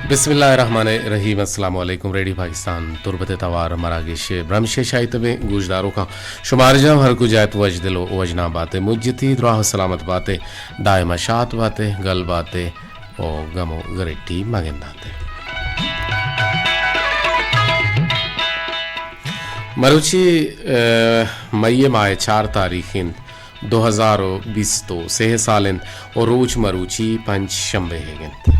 بسم اللہ الرحمن الرحیم۔ السلام علیکم۔ ریڈیو پاکستان تربت ءِ توار مراگش ءِ برمش ءَ شاہی تبیں گوشداروکاں، شما ہر جاہ ہر کجا ات وش دل و وشنام بات ئے، مجتی دراہ و سلامت بات ئے، دائم شات بات ئے، گل بات ئے و گم و گرٹی مگندات ئے۔ مروچی، ء، مئی ءِ ماہ ءِ چار تاریخ انت، دو ہزار و بیست و سے سال انت و روچ مروچی پنچ شنبے ئیگ انت۔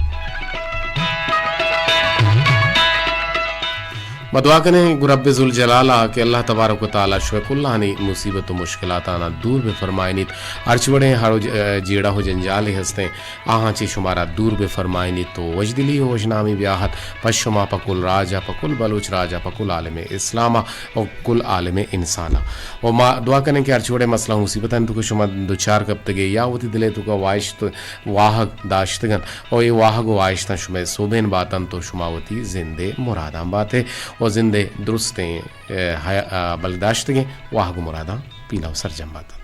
ما دعا کنیں گوں رب ذوالجلال ءَ کہ اللہ تبارک و تعالی شمئے کلانی مصیبت و مشکلاتانا دور بہ فرمائینیت۔ ہرچ وڑیں ہڑ و ج-، جیڑہ و جنجالے ہستیں، آہاں چہ شمارا دور بہ فرمائینیت و وشدلی و وشنامی بیاہت پہ شما، پہ کل راج ءَ، پہ کل بلوچ راج ءَ، پہ کل عالم اسلام ءَ و کل عالم انسان ءَ۔ و ما دعا کنیں کہ ہرچ وڑیں مسئلہ و مصیبتانی توکا شما دچار کپتگے یا وتی دل ءِ توکا واہشت، واہگ داشتگ انت و اے واہگ و واہشتاں شمئے سوبین بات انت و شما وتی زند ءِ مراداں بات ئے و زند ءِ درستیں، ء، حیا-، ء، بلکداشتگیں واہگ و مراداں پیلہ و سرجم بات انت۔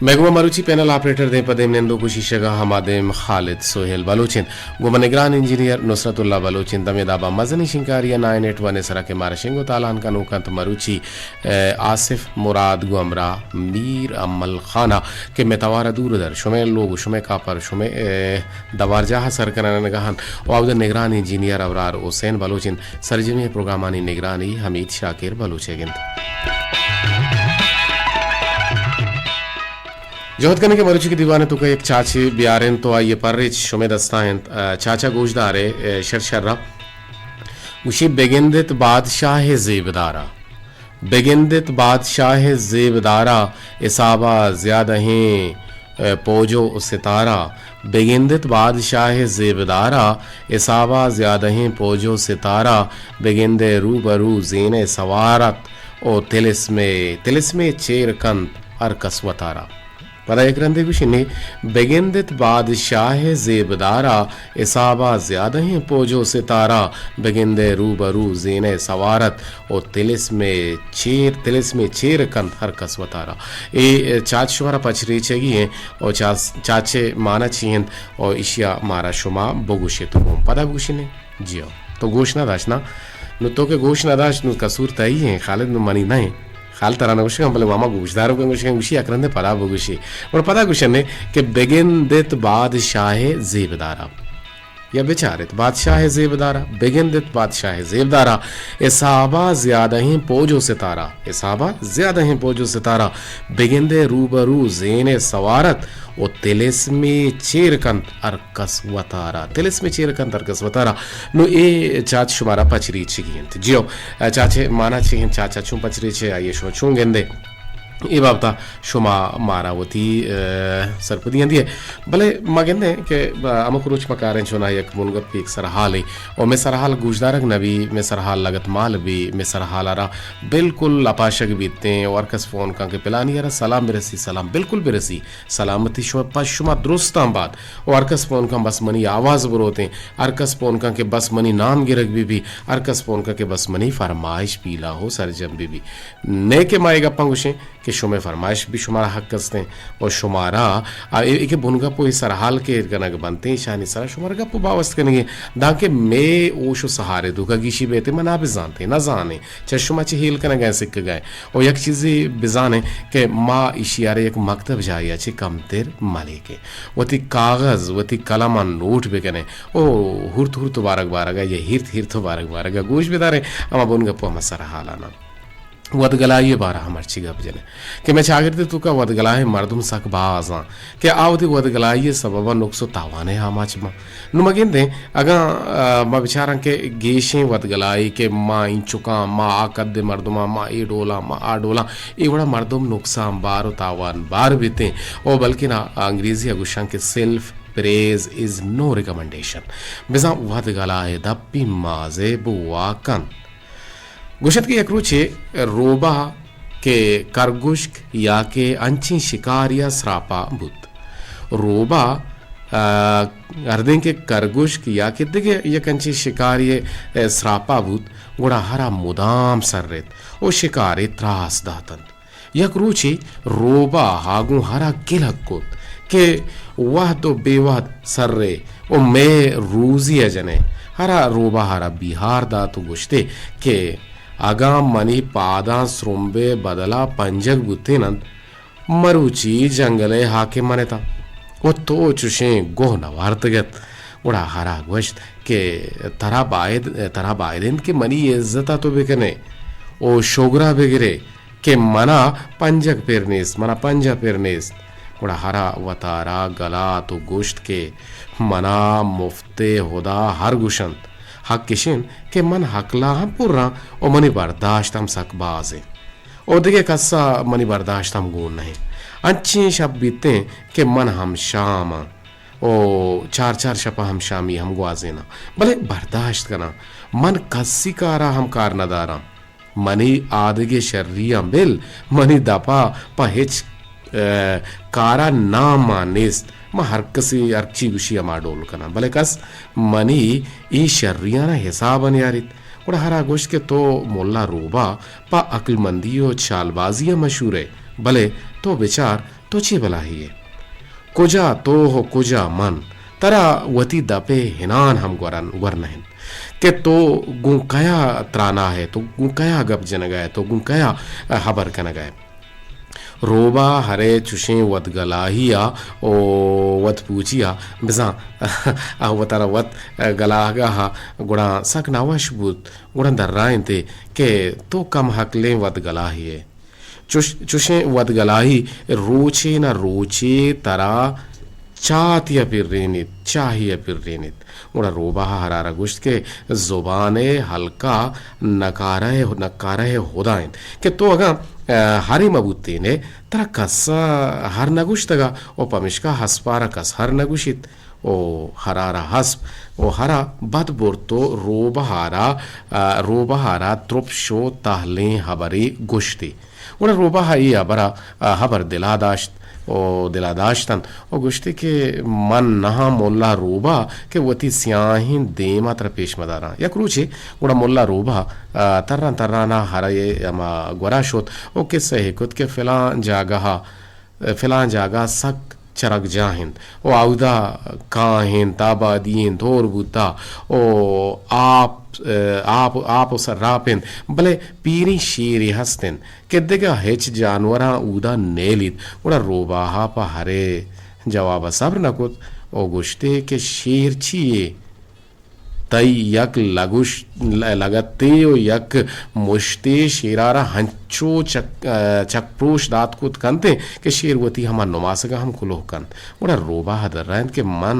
مئے گوما مروچی پینل آپریٹر دیم پہ دیم نندوک و شیشگ ءَ ہما دیم خالد سہیل بلوچ انت، گوما نگران انجینئر نصرت اللہ بلوچ انت، ہمے دابا مزنیں شنگکاری ءَ نائن ایٹ ون ءِ سرا کہ مارا شنگ و تالان کنوک انت مروچی، ء، آصف مراد گوں ہمراہ میر امل خان ءَ کہ مئے توار ءَ دور در، شمئے لوگ، شمئے کاپر، شمئے، ء، دوارجاہ ءَ سر کنانگا انت و اودا نگران انجینئر ابرار حسین بلوچ انت۔ سرجمیں پروگرامانی نگرانی حمید شاکر بلوچ ئیگ انت۔ جہد کنیں کہ مروچی کہ دیوان ءِ توکا یک چاچے بیاریں تو آئی ءِ پریچ شمئے دستا انت۔ ء، چاچا گوشدار ئے، ء، شر شر ءَ۔ گوشی بگندت بادشاہ زیبدارا، بگندت بادشاہ زیبدارا، حسابا زیادہیں، ء، پوج و ستارا۔ بگندت بادشاہ زیبدارا، حسابا زیادہیں پوج و ستارا۔ بگندے روبرو زینے سوارت، او تلسمے، تلسمے چیر کنت ہر کس وتارا۔ پدا یک رندے گوشی نے، بگندت بادشاہ زیبدارا، حسابا زیادہیں پوج و ستارا، بگندے روبرو زینے سوارت، او تلسمے چیر، تلسمے چیر کنت ہر کس وتارا۔ اے چاچ شمارا پچ ریچگی ہیں، او چاچ، چاچے مانا چی ہیں، او اشیا مارا شما بگوشے تو گوں پدا بگوشی نے۔ جی ہو۔ تو گوش نہ داشت نا؟ نو تو کہ گوش نہ داشت، نو قصور تئی ہیں، خالد نو منی نہ ہیں۔ خالد ترا نہ گوشگاں، بلے ماما گوشداروکاں گوشگاں، گوشی یک رندے پدا بگوشی۔ اور پدا گوشنے کہ بگندت بادشاہ زیبدارا۔ یا بچارت بادشاہ زیبدارا، بگندت بادشاہ زیبدارا، حسابا زیادہیں پوج و ستارا، حسابا زیادہیں پوج و ستارا، بگندے روبرو زینے سوارت، و تلسمے چیر کنت ہر کس وتارا۔ تلسمے چیر کنت ہر کس وتارا۔ نو اے چاچ شمارا پچ ریچگی انت۔ جیو، چاچے مانا چی انت؟ چاچا چون پچ ریچے، آئیے شما چون گندے؟ اے بابتا شما مارا وتی، ء، سرپدیاں دیئے۔ بلے ما گندیں کہ، ء، ہمک روچ ما کاریں چونا یک بنگپ یک سرحالے۔ و مئے سرحال گوشدارگ نہ بی، مئے سرحال لگت مال بی، مئے سرحال را بالکل لپاشگ بیتیں و ہر کس فون کن کہ پلانی را سلام برسی، سلام بالکل برسی۔ سلامتی شما، پہ شما درستاں بات۔ و ہر کس فون کن بس منی آواز بروتیں، ہر کس فون کن کہ بس منی نام گرگ بی بی، ہر کس فون کن کہ بس منی فرمائش پیلا ہو سرجم بی بی۔ نئے کہ ما اے گپاں گوشیں کہ شمئے فرمائش بی شمارا حق استیں و شمارا آ، اے، اے کہ بنگپ و اے سرحال کہ ایر کنگ بنتیں، ایشانی سرا شمارا گپ و باوست کنگی۔ دانکہ مئے ہوش و سہارے توکا گیشی بیتیں، ما نہ بزانتیں، نہ زانیں۔ چہ شما چہ ہیل کنگا ایں، سکگا ایں۔ و یک چیزے بزانیں کہ ما ایشی ء را یک مکتب جاہے ء چہ کمتر ملیکیں۔ وتی کاغذ، وتی قلم ء نوٹ بکنیں۔ او ہورت ہورت و بارگ بارگ ء یا ہیرت ہیرت و بارگ بارگ ء گوش بداریں، ہما بنگپ و ہما سرحالاناں۔ ودگلائی ء بارہ ء مرچی گپ جنیں کہ مئے چاگرد ء توکا ودگلائیں مردم سک باز آں۔ کہ آ وتی ودگلائی ء سبب ء نقص و تاوان ء آماچ باں۔ نوں ما گندیں، اگاں، آ، ما بچاراں کہ گیشیں ودگلائی کہ ما اینچکاں، ما آ قد ء مردماں، ما اے ڈولاں، ما آ ڈولاں، اے وڑا مردم نقصان بار و تاوان بار بیتیں۔ او بلکنا انگریزی ء گوشاں کہ self praise is no recommendation۔ بزاں ودگلائے دپی مازے بوا کنت۔ گوشت کہ یک روچے روباہ کہ کرگوشک یا کہ انچیں شکاریا سراپا بوت۔ روباہ، آ، ہردیں کہ کرگوشک یا کہ دگہ یک انچیں شکاری، آ، سراپا بوت، گڑا ہرا مدام سرت و شکارے تراس داتنت۔ یک روچے روباہ ء گوں ہرا گلگ کت کہ وھد ءُ بے وھد سرے ءُ مئے روزی ءَ جنئے۔ ھرا روباہ ءَ را بیھار دات ءُ گوشتے کہ اگاں منی پاداں سرمب ءِ بدل ءَ پنجگ بوتین اَنت، مروچی جنگل ءِ ھاکم من اتاں ءُ تو چشیں گوہ نہ وارتگ ات۔ گڑا ھرا گوشت کہ ترا باید، ترا باید اِنت کہ منی عزت ءَ تو بکن ئے ءُ شگر ءَ بگر ئے کہ من ءَ پنجگ پر نیست، من ءَ پنجگ پر نیست۔ گڑا ھرا وتارا گلات ءُ گوشت کہ من ءَ مفت ءِ ھدا ھر گوش اَنت۔ ھک اِش اِنت کہ من ھکل ءَ ھم پر آں ءُ منی برداشت ھم سک باز اِنت ءُ دگہ کس ءَ منی برداشت ھم گون نہ اِنت۔ انچیں شپ بیتیں کہ من ھم شام آں ءُ چار چار شپ ءَ ھم شامی ھم گوازین آں، بلے برداشت کن آں۔ من کسی کار ءَ ھم کار نہ دار آں۔ منی آدگہ شریاں بل، منی دپ ءَ پہ ھچ، اے، کار ءَ نام ءَ نیست۔ من ھر کسی ھرچی گوشی ھما ڈول کن آں، بلے کس منی اے شریاں ءَ ھساب ءَ نیاریت۔ گڑا ھرا گوشت کہ تو ملا روباہ پہ عقلمندی ءُ چالبازی ءَ مشھور ئے، بلے تو بچار تو چے بلاھی ئے؟ کجا تو ءُ کجا من؟ ترا وتی دپ ءِ ھنان ھم گور، گور نہ اِنت کہ تو گوں کیا تران ءَ ئے، تو گوں کیا گپ جنگ ءَ ئے، تو گوں کیا ھبر کنگ ءَ ئے۔ روباہ ءَ ھرے چشیں ودگلاھی ءَ ءُ وت پوچی ءَ بزاں آ وتارا وت گلاھگ ءَ گڑا سک نہ وش بوت، گڑا درائینت ئے کہ تو کم ھکلیں ودگلاھی ئے۔ چش، چشیں ودگلاھی روچے نہ روچے ترا چاتی ءَ پرینیت، چاھی ءَ پرینیت۔ گڑا روباہ ءَ ھرا را گوشت کہ زبان ءِ ھلک ءَ نکارہ، نکارہ ھدا اِنت کہ تو اگاں، اے، ھرے مہ بوتین ئے، ترا کس ءَ ھر نہ گوشتگ ءَ ءُ پمشکا ھسپ ءَ را کس ھر نہ گوشیت۔ ءُ ھرا را ھسپ ءُ ھرا بد برت ءُ روباہ ءَ را، اے، روباہ ءَ را ترپش ءُ تھلیں ھبرے گوشتی۔ گڑا روباہ ءَ اے ھبر ءَ، ھبر دل ءَ داشت ءُ دل ءَ داشت اَنت ءُ گوشتی کہ من نہ آں ملا روباہ کہ وتی سیاھیں دیم ءَ ترا پیش مہ دار آں۔ یک روچے گڑا ملا روباہ، اے، تران تران ءَ ھرے ھما گور ءَ شت ءُ کسہ ئے کت کہ فلاں جاگہ ءَ، فلاں جاگہ ءَ سک چرگ جاہ اِنت ءُ اودا کاہ اِنت، آبادی اِنت، ھور بوتہ ءُ آپ، اے، آپ، آپ ءُ سراپ اِنت، بلے پیریں شیرے ھست اِنت کہ دگہ ھچ جانوراں اودا نیلیت۔ گڑا روباہ ءَ پہ ھرے جواب ءَ صبر نہ کت ءُ گوشتے کہ شیر چی یے؟ تئی یک لگوش، لگتے ءُ یک مشتے شیر ءَ را ھنچو چک، چک پروش دات کت کنت کہ شیر وتی ھما نماسگ ءَ ھم کلوہ کنت۔ گڑا روباہ ءَ درائینت کہ من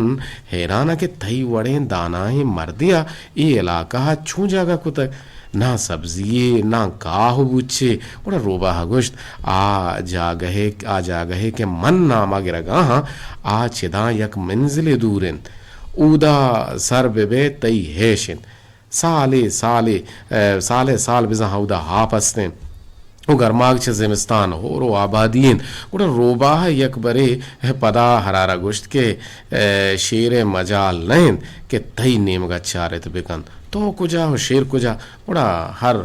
ھیران آں کہ تئی وڑیں دانائیں مردے ءَ اے علاقہ ءَ چون جاگہ کتگ؟ ناں سبزی یے، ناں کاہ ءُ بوچے۔ گڑا روباہ ءَ گوشت، آ جاگہے، آ جاگہے کہ من نام ءَ گرگ ءَ آں، آ چداں یک منزلے دور اِنت۔ اودا سر بہ بئے، تئی ھیش اِنت۔ سالے سالے، اے، سالے سال بزاں اودا آپ ھست اِنت ءُ گرماگ چہ زمستان، ھور ءُ آبادی اِنت۔ گڑا روباہ ءَ یک برے پدا ھرا را گوشت کہ، اے، شیر ءِ مجال نہ اِنت کہ تئی نیمگ ءَ چارت بہ کنت۔ تو کجا ءُ شیر کجا؟ گڑا ھر،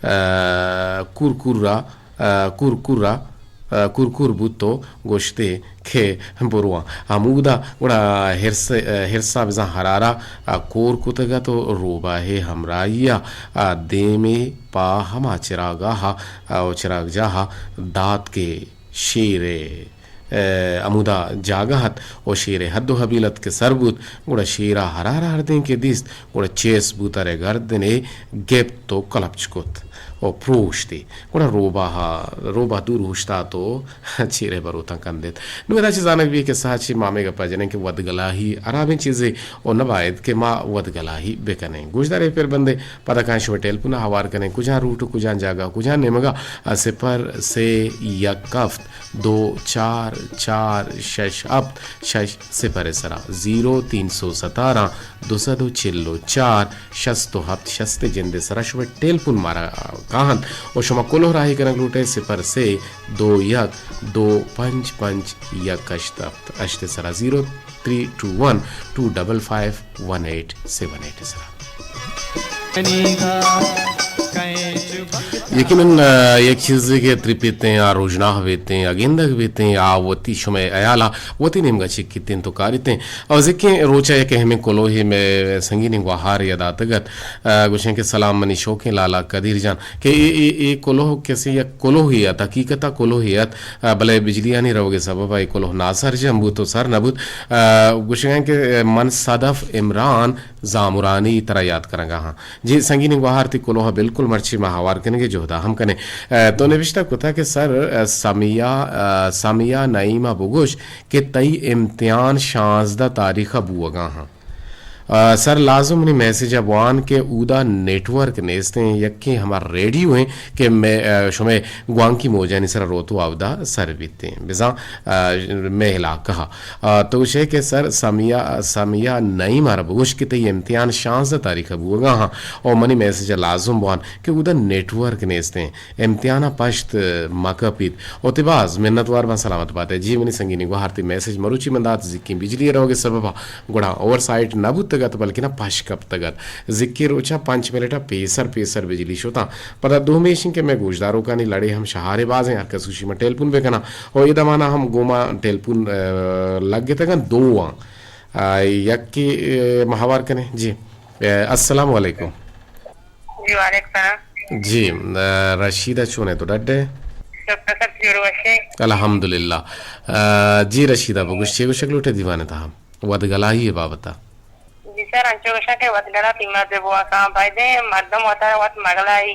اے، کور کور ءَ، اے، کور کور ءَ، اے، کور کور بوت ءُ گوشتے کہ برواں ھمودا۔ گڑا ھرس، اے، ھرس ءَ بزاں ھرا را، اے، کور کتگ اَت ءُ روباہ ءِ ھمراھی ءَ، اے، دیمے پہ ھما چراگاہ ءَ، اے، چراگجاہ ءَ دات کہ شیر ءِ، اے، ھمودا جاگہ اَت ءُ شیر ءِ حد ءُ حبیل اَت کہ سر بوت۔ گڑا شیر ءَ ھرا را ھردیں کہ دیست، گڑا چست بوت ءُ ھرے گردن ءَ گپت ءُ کلپچ کت ءُ پروشتی۔ گڑا روباہ ءَ، روباہ دور اوشتات ءُ چیر ءِ بروتاں کندت۔ نوں ادا چہ زانگ بیت کہ کسہ ءَ چہ ما ھمے گپ ءَ جنیں کہ ودگلاھی ھرابیں چیزے ءُ نہ باید کہ ما ودگلاھی بکنیں۔ گوشدار ئے پر بندے، پدا کائیں شمئے ٹیلیفون ءَ ھوار کنیں، کجام روٹ ءُ کجام جاگہ ءُ کجام نیمگ ءَ، صفر سئے یک ھفت دو چار چار شش ھفت شش صفر ءِ سرا، زیرو تین سو ستارہ دو سد ءُ چل ءُ چار شست ءُ ھپت شست ءِ جند ءِ سرا شمئے ٹیلیفون مارا کاھنت ءُ شما کلوہ راھی کنگ لوٹ ئے صفر سئے دو یک دو پنچ پنچ یک ھشت ھفت ھشت ءِ سرا، زیرو تھری ٹو ون ٹو ڈبل فائیو ون ایٹ سیون ایٹ ءِ سرا۔ یقیناً، آ، یک چیزے کہ ترپیتیں، آ روژناہ بیتیں، آ گندگ بیتیں، آ وتی شمئے ہیالا وتی نیمگا چکیتیں تو کاریتیں۔ او زکیں روچا یک اہمیں کلوہے مئے سنگینیں گوہارے ء داتگ ات۔ آ، گوشیں کہ سلام منی شوکیں لالا قدیر جان کہ اے، اے، اے کلوہ کسے یک کلوہے ات، حقیقتا کلوہے ات، آ، بلے بجلیانی روگے سببا اے کلوہ ناسرجم بوت و سر نہ بوت۔ آ، گوشگاں کہ من صدف عمران زامرانی ترا یات کنگا ہاں۔ جی سنگینیں گوہار، تئی کلوہ بالکل مرچی ما ہوار کنگے جہدا ہم کنیں۔ آ، تو نبشتہ کتا کہ سر، آ، سمیہ، آ، سمیہ نعیمہ بگوش کہ تئی امتحان شانزدہ تاریخ ء بوگا ہاں۔ آ، سر لازم منی میسج ء بوان کہ اودا نیٹ ورک نیستیں، یکیں ہما ریڈیو ہیں کہ مئے، آ، شمئے گوانکی موجانی سرا روت و اودا سر بیتیں۔ بزاں، آ، مئے علاقہ ء۔ آ، تو گوشئے کہ سر سمیہ، سمیہ نعیم ء را بگوش کہ تئی امتحان شانزدہ تاریخ ء بوگا ہاں، او منی میسج ء لازم بوان کہ اودا نیٹ ورک نیستیں، امتحان ء پشت مہ کپیت۔ او تئی باز منتوار باں، سلامت بات ئے۔ جی منی سنگینیں گوہار، تئی میسج مروچی من دات، زکیں بجلی ء روگ ء سبب ء گڑا اوور سائٹ نہ بوتگ ات، بلکنا پش کپتگ ات۔ زکیں روچ ء پنچ منٹ ء پیسر پیسر بجلی شتاں۔ پدا دومی ایش انت کہ مئے گوشداروکانی لڑے ہم شہارے باز انت، ہر کس گوشی من ٹیلیفون بہ کناں۔ او اے دمانا ہم گوما ٹیلیفون، آ، لگتگ انت، دو آں۔ آ، یکے، آ، ما ہوار کنیں۔ جی۔ آ، السلام علیکم۔ جی، وعلیکم السلام۔ جی، آ، رشیدہ چون ئے تو ڈڈ ئے؟ شکر سر، جوڑ وش ئے؟ الحمدللہ۔ آ، جی رشیدہ بگوش، چے گوشگ لوٹ ئے دیوان ء تہا؟ ودگلائی ء بابت ء۔ جی سر، انچو گوشاں کہ وت گڑا تئی مرد بواساں، بایدیں مردم وتارا وت مگلائی،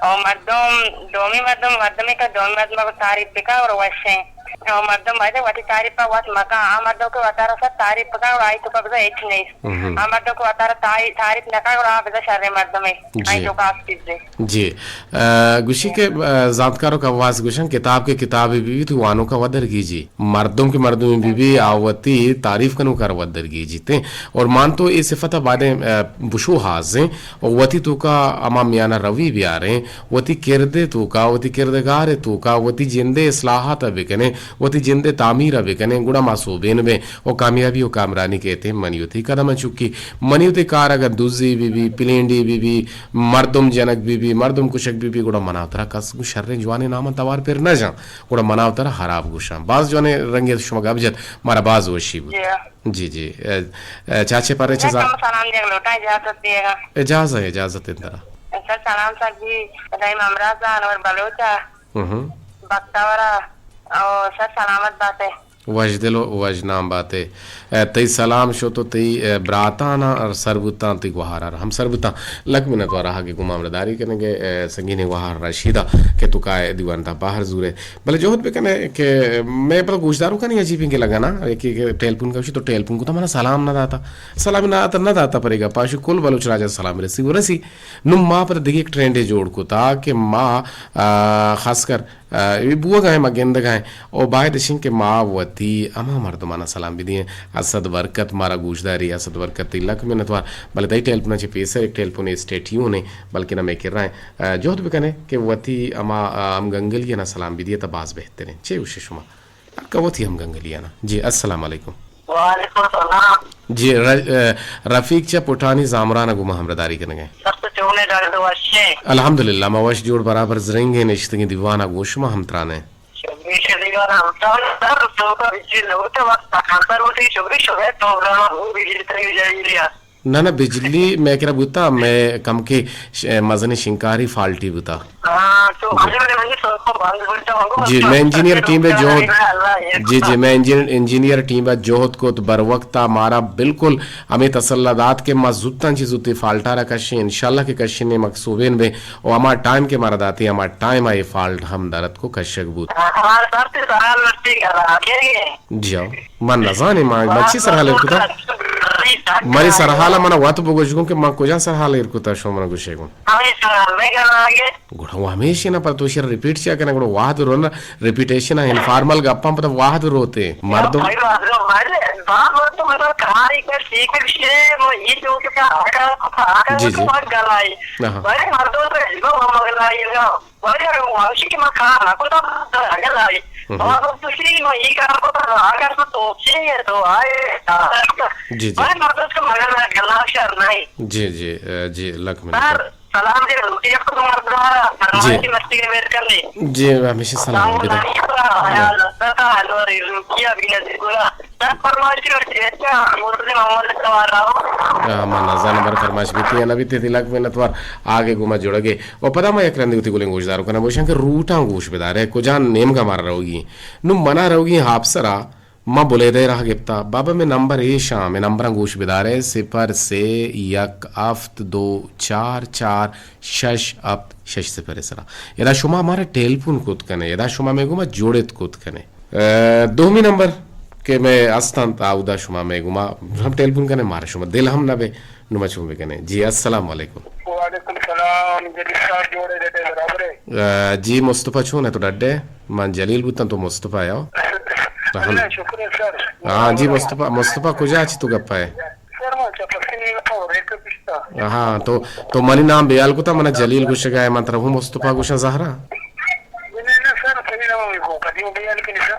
او مردم، دومی مردم، مردمے کہ دومی مردم کو تعریف بکا اور وشیں، او مردم بایدیں وتی تعریف پا وت مکا، آ مردم کہ وتارا سر تعریف بکا اور آئی تو کا بزا ہچ نہیں۔ آ مردم کہ وتارا تعریف، تعریف نکا اور آ بزا شر مردمے، آئی تو کا چیزے۔ جی۔ آ، گوشی کہ، آ، زانتکارو کا واس گوشن کتاب کے کتابے بی بی تو وانو کا ودر گیجی۔ مردم کہ مردمے بہ بی، آ وتی تعریف کنوکار ودر گیجیت۔ اور مان تو اے صفت ء بایدیں، آ، بشوہازیں، اور وتی توکا ہما میانہ روی بیاریں، وتی کردے توکا، وتی کردگارے توکا، وتی جندے اصلاحات ء بکنیں، وتی جندے تعمیر ء بکنیں، گڑا ما سوبین بیں، اور کامیابی و کامرانی کہتے منی وتی قدم ء چکی، منی وتی کار اگر دزی بہ بی، پلینڈی بہ بی، مردم جنگ بہ بی، مردم کشگ بہ بی، گڑا منا ترا کس گوں شریں جوانیں ناماں توار پر نہ جاں۔ گڑا منا و ترا ہراب گوشاں۔ باز جوانیں رنگے شما گپ جت، مارا باز وشی بوت۔ جی۔ جی، جی۔ اے، اے، چاچے پارے چہ زا- سلام دیگ لوٹاں، اجازت دیگا۔ اجازت ہے، اجازت ہے ترا۔ سر سلام سر جی، ابراہیم ہمراہ سا، انور بلوچ آ، ہم۔ بختاور آ، او سر سلامت باتے۔ وژدل و وژنام بات ئے۔ اے، تئی سلام شت و تئی، اے، براتاناں سر بوتاں، تئی گوہارا ہم سر بوتاں۔ لک منت وار آہا کہ گوں ما ہمراہداری کنگ ء، اے، سنگینیں گوہار رشیدہ کہ تو کائے دیوان تا باہر زورے۔ بلے جہد بکنے کہ مئے پدا گوشداروکانی عجیبیں گلہ گنا، یکے کہ ٹیلیفون کشی تو ٹیلیفون کو تو منا سلام نہ داتا۔ سلام نہ داتا، نہ داتا پرے گا پاشو کل بلوچ راجا سلام رسی و رسی۔ نوں ما پدا دگہ یک ٹرینڈے جوڑ کتا کہ ما، آ، خاص کر آ، اے بوگ ء ایں، ما گندگ ء ایں۔ او باید اش انت کہ ما وتی ہما مردماناں سلام بدییں۔ اسد برکت مارا گوشداری، اسد برکت تئی لک منتوار۔ بلے تئی ٹیلیفون ء چہ پیسر یک ٹیلیفون اسٹیٹیون ایں، بلکن ہمے کرا ایں۔ آ، جہد بکنے کہ وتی ہما، آ، ہم گنگلی نا سلام بدیے تا باز بہتر ایں۔ چے گوشے شما؟ ہر کہ وتی ہم گنگلی نا۔ جی، السلام علیکم۔ وعلیکم السلام۔ جی، ر-، آ، رفیق چہ پٹانی زامران ء گوں ما ہمراہداری کنگ ء۔ سر تو چون ئے ڈاکٹر وش ئے؟ الحمدللہ، ما وش جوڑ برابر زرنگ ایں، نشتگیں دیوان ء گوں شما ہم تران ایں۔ شبی شبی دیوان ہم تران سر، تو کا بجلی نہ ہوتا وقت تکان سر ہوتی، شبی شبی پروگرام ہو بجلی تری جائی لیا۔ نہ، نہ، بجلی مئے کرا بوتا، مئے کمکے ش-، مزنیں شنکاری فالٹی بوتا۔ ہاں، تو جی۔ بجلی، بجلی سر کو بند بولتا ہوں گا، جی، بس میں انجینئر ٹیم پہ جہد، اللہ یہ جی، جی، میں انجینئر، انجینئر ٹیم پہ جہد کت بر وقت آ مارا بالکل ہمیں تسلا دات کہ ما زوتاں چی زوتی فالٹا را کشیں، انشاءاللہ کہ کشیں مقصوبین بے، او ہما ٹائم کہ مارا داتی، ہما ٹائم آ یہ فالٹ ہم درت کو کشگ بوت۔ ہاں، ہمارے سر سے سوال رکھتے گا، آگے۔ جی ہاں۔ من نزانیں ما، ما چی سرحال ایر کتا؟ منی سرحال من وت بگوش گوں کہ ما کجا سرحال ایر کتا، شما من گوشے گوں۔ گڑا وہ ہمیشہ نا پر تو شر ریپیٹ چیا کنا، گڑا واحد رو نا، ریپیٹیشن انفارمل گپاں پتا واحد روتے مردم۔ جی، جی۔ آہا۔ بلے مردم تو عجیبا و مغلائی گا۔ بلے اگر وانشی کہ ما کار نہ کتا، اگر لائی۔ ہم۔ ما گفت کہ ما یہ کار کتا، اگر تو توپچے ہے تو آئے۔ جی، جی۔ بلے مردم تو مغلائی گلا شر نہیں۔ جی، جی، اے، جی، لک منت۔ سر، سلام دے، روٹی اپ کو مردوارا، جی۔ فرمائشی مستی کے میر کر لے۔ جی، ہمیشہ سلام سلام دے۔ علیکم۔ ہاں۔ حیال رکھتا تھا، الور روٹی ابھی نہ دے بولا۔ سب فرمائشی اور ٹیسٹ کا، مرد محمد سوار راو۔ ہاں، من نزاناں بر فرمائش بیتی یا نہ بیتی، تئی لک منت وار، آگے گوما جڑگے۔ و پدا ما یک رندی وتی گلیں گوشدار کناں، بوشاں کہ روٹاں گوش بدارے، کجا نیمگا مارا روگی۔ نو منا روگی ہاپسرا، ما بلیدہ ء راہ گپتا۔ بابا، مئے نمبر ایشاں، مئے نمبراں گوش بدارئے، صفر سے یک ہفت دو چار چار شش ہفت شش صفر ء سرا۔ ادا شما مارا ٹیلیفون کت کنئے، ادا شما مئے گوما جوڑت کت کنئے۔ ء، دومی نمبر کہ مئے است انت، آ اودا شما مئے گوما ہم ٹیلیفون کنئے، مارا شما دل ہم نہ بے۔ نوں ما چون بکنیں؟ جی، السلام علیکم۔ وعلیکم السلام، جلیل صاحب، جوڑ ئے، ڈڈ ئے، برابر ئے؟ آ، جی مصطفی، چون ئے تو؟ ڈڈ ئے؟ من جلیل بوتاں، تو مصطفی ئے؟ اللہ شکر ئے سر۔ ہاں جی مصطفی، مصطفی کجا چی تو گپا ئے؟ سر، من چہ پسنی گپا ریک پشتا۔ ہاں، تو، تو منی نام بیال کتا، منا جلیل گوشگا ئے، من ترا ہوں مصطفی گوشاں زہرا؟ نہ، نہ سر، منی نام کو قدیم بیال کنی سر۔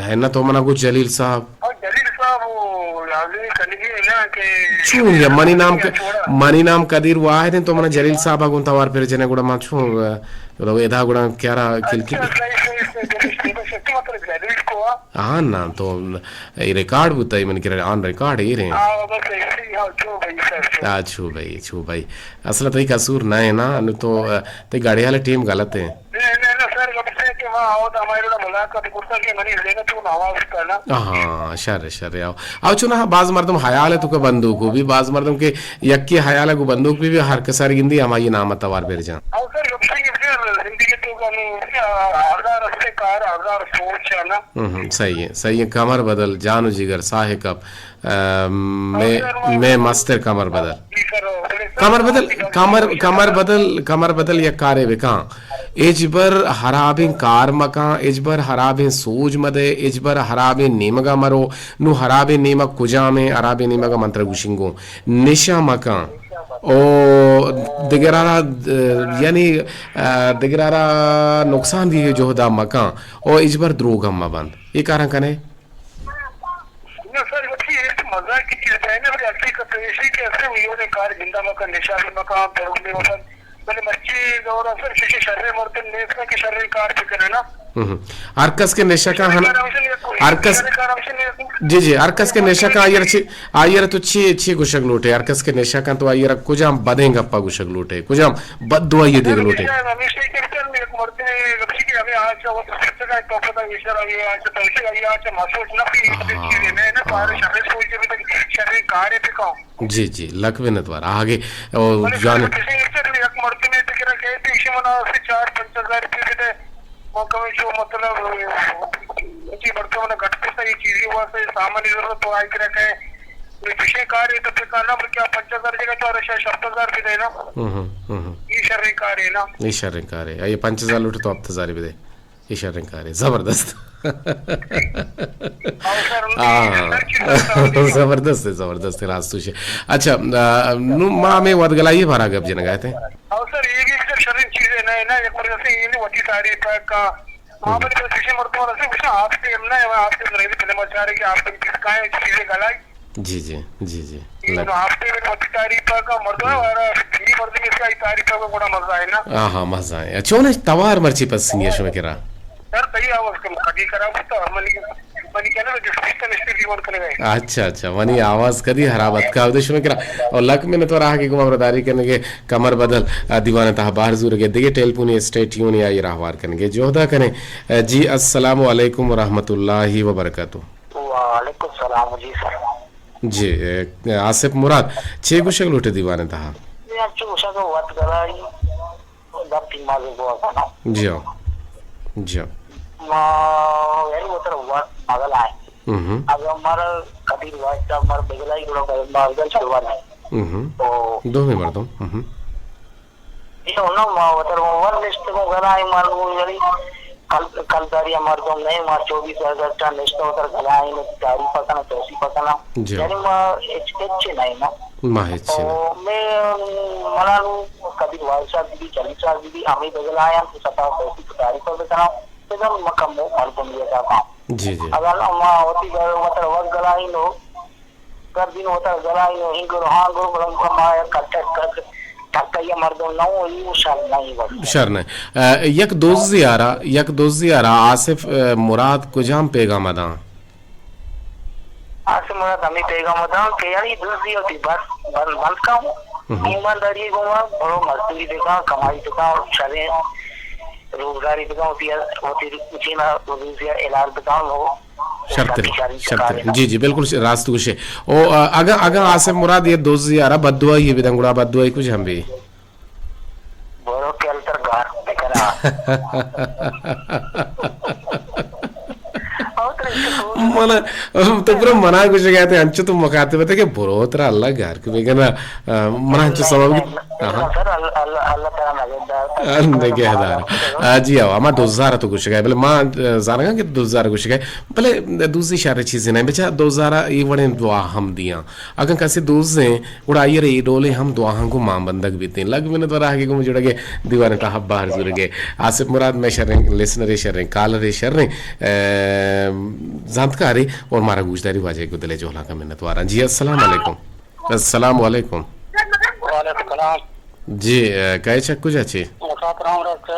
ہے نہ، تو منا گوش جلیل صاحب۔ او جلیل صاحب، او لازمی کنگی ہے نا کہ چون یا منی نام ک-، منی نام قدیر واحد ہیں، تو منا جلیل صاحب ء گوں توار پر جنے گڑا ما چون، ا، گڑا ادا گڑا کیا را کل کل۔ اچھا، صحیح، صحیح، صحیح، جلیل صاحب، سچی مطلب جلیل کو آ؟ ہاں نا، تو اے ریکارڈ بوتا ہے، من کرا آن ریکارڈ اے رہے ہیں۔ ہاں، بس ایسے ہی، ہاں، چھو بھائی، سر، چھو۔ ہاں، چھو بھائی، چھو بھائی۔ اصل تئی قصور نہ ہے نا، نو تو، ا، تئی گاڑی والا ٹیم غلط ہے۔ نہ، نہ، نہ، سر، گپ سے کہ ما آؤ تو ہمارے لوگ ملاقات کرتا کہ منی ذہن تو آواز کرنا۔ ہاں، شر، شر، آؤ۔ آؤ چونا باز مردم حیال ہے تو کہ بندوق ہو بھی، باز مردم کہ یکی حیال ہے کو بندوق بھی، بھی ہر کسار گندی ہماری نام توار بیر جان۔ آؤ سر، گپ سے کہ پھر زندگی تو کا نہیں، ہزار رستے کار، ہزار سوچ ہے نا۔ ہم، ہم، صحیح ہے، صحیح ہے۔ کمر بدل، جان و جگر، ساہ کپ، ام، مئے، مئے مستر کمر بدل۔ کمر بدل، کمر، کمر بدل، کمر بدل یک کارے بکاں۔ ہچبر ہرابیں کار مکاں، ہچبر ہرابیں سوج مدے، ہچبر ہرابیں نیمگا مرو۔ نو ہرابیں نیمگ کجامیں؟ ہرابیں نیمگا من ترا گوشنگوں۔ نشہ مکاں۔ او دگرارا، یعنی، دگرارا نقصان دیگے جہدا مکاں۔ او ہچبر دروگ ہم مبند۔ اے کاراں کنے؟ نہ سر، وتی ایک مزاق کی چیز ہے نا، بلے حقیقت تو ایشی کہ اصل میونے کار زندہ مکن، نشہ بھی مکن، دروگ بھی مکن۔ بلے مرچی دور اصل ششی شرے مردم نیست کہ شرے کار بکنے نا۔ ہم۔ ہر کس کے نشہ کا ہن، ہر کس، جی، جی، ہر کس کے نشہ کا آئیر چی، آئیر تو چی، چی گوشگ لوٹے، ہر کس کے نشہ کا تو آئیر کجام بدیں گپا گوشگ لوٹے، کجام بد دعائیے دیگ لوٹے۔ ہمیشہ، ہمیشہ کہ چل یک مردم لکشی کہ ہمیں آج کا وقت سکتا ہے، تو پتہ یہ شر یہ آج تو اسے یہ آج محسوس نہ بھی، ہاں، چیزیں میں نہ پارے، ہاں۔ شرے سوچ بھی تک شرے کارے پہ کاؤں۔ جی، جی، لک منت وار۔ آگے، او، بلے جانے۔ سر، کسی ایسے بھی یک مردم ہے تو کرا کہتے، اسی منا سے چار پنچ ہزار روپے بھی دے۔ وہ کمی جو مطلب، اسی مردم نے گھٹ پہ یہ چیزیں ہوا سے سامان ضرورت تو آئی کرا کہے۔ یہ کسی کار ہے تو پھر کہنا، بلکہ آپ پنچ ہزار جگہ تو ارے شاید ہفت ہزار بھی دے نا۔ ہم، ہم، ہم، ہم۔ یہ شریں کار ہے نا۔ یہ شریں کار ہے۔ یہ پنچ ہزار لوٹے تو ہفت ہزار بھی دے۔ اے شریں کارے، زبردست۔ ہاں۔ زبردست ہے، زبردست ہے، راست توشے۔ اچھا، آ، نو ما ہمیں وت گلائی بارا گپ جنگا تے۔ او سر، یہ بھی ایک شریں چیز ہے نا، نا، ایک مرتبہ سے یہ نہیں ہوتی تعریف کا۔ ہاں، بلے تو کسی مرتبہ سے کچھ آپ سے ہم نا، آپ سے ضروری فلم اچھا رہی کہ آپ کی کس کا ہے، چیزیں گلائی۔ جی، جی، جی، جی۔ یہ لگ- تو آپ سے بھی وتی تعریف کا مردم ہے، ہم۔ اور دینی مردم اس کا ہی تعریف کا بڑا مزہ ہے نا۔ ہاں، ہاں، مزہ ہے۔ چون ہے توار مرچی پس سنگی شما کرا؟ سر، صحیح آواز کم کبھی خراب ہوتا اور منی، منی کہنا جو سسٹم اس سے بھی ون کرے گا۔ اچھا، اچھا، منی آواز کدی خراب اتکا دے شما کرا۔ اور لک منت وار آ کہ گما برداری کرنے کے کمر بدل، آ، دیوان تہا باہر زور گئے۔ دیگه ٹیلیفونی اسٹے ٹیونی آئی راہوار کرنے کے جوہدا کریں۔ آ، جی، السلام علیکم ورحمۃ اللہ وبرکاتہ۔ وعلیکم السلام جی سر۔ جی، اے، آصف مراد، چے گوشگ لوٹے دیوان تہا؟ یار، چے گوشگ وت گلائی، گپ تی مازے گوا کنا۔ جی ہاں۔ جی ہاں۔ ما، یعنی وتر وت مگل آئے۔ ہم۔ اگر مر قدیر واسطہ مر بگلائی گڑا مگل چلوا نہیں۔ ہم۔ تو دومی مردم۔ ہم۔ اے نو ما وتر ور نشتگوں گلائیں مردم، یعنی کل، کلداری مردم نہیں، ما چوبیس اگست نشتہ وتر گلائیں تعریف کنا، توصیف کنا۔ جی۔ یعنی ما ہچ، ہچ نہیں نا۔ ما ہچ نہیں۔ او میں منا نو کبیر واحد صاحب بھی، جلیل صاحب بھی، ہمیں بگلائیں تو ستا توصیف تعریف بکنا۔ بزن مکمو مردم یہ کا۔ جی، جی۔ اگر ما وتی گل وتر ور گلائیں نو، گردین وتر گلائیں نو، ہنگر ہانگر، بلن ما یک کٹک کٹ تک یا مردم نہ ہو، یہ شر نہیں بس۔ شر نہیں۔ اه، یک دوزی آرا، یک دوزی آرا آصف، اه، مراد کجام پیغام داں؟ آصف مراد ہمیں پیغام داں کہ یعنی دوزی ہوتی بس بند، بند کا ہوں۔ ایمانداری گوما برو مزدوری بکا، کمائی بکا، شریں روزگاری بکا، ہوتی، ہوتی چینا روزی حلال بکا، وہ شرتر، شرتر۔ جی، جی، بالکل ش-، راست گوشے۔ او، ا، اگاں، اگاں آصف مراد یہ دوزی آرا بددعائی بدن گڑا بددعائی کچھ ہم بھی۔ برو کلتر گار بکنا۔ من، تو پورا منا گوشگا تے، انچو تو مخاطب تے کہ برو ترا اللہ گار کہ بکنا۔ ا، من انچو سوال۔ آہا۔ سر، اللہ، اللہ، اللہ تعالیٰ نگہدار۔ نگہدار۔ آ، جی، آو، ہما دوزار تو گوشگا، بلے ما، ا، زانگا کہ دوزار گوشگا، بلے دوزی شر چیزے نہ، بچا دوزارا ای وڑیں دعا ہم دیاں۔ اگاں کسی دوزیں، گڑا آئی ء را اے ڈولیں ہم دعاہاں گوں مان بندگ بیتیں۔ لگ منت وار آہگے گوں جڑگے دیوان تہا بہر زورگے۔ آصف مراد مئے شریں لسنرے، شریں کالرے، شریں، ا، زانتکارے اور مارا گوشداری واجہ گوں دلے جہلاں کا منت واراں۔ جی، السلام علیکم۔ السلام علیکم۔ وعلیکم السلام۔ جی، ا، کئے چک کجا چے؟ مسافر ہم رکھ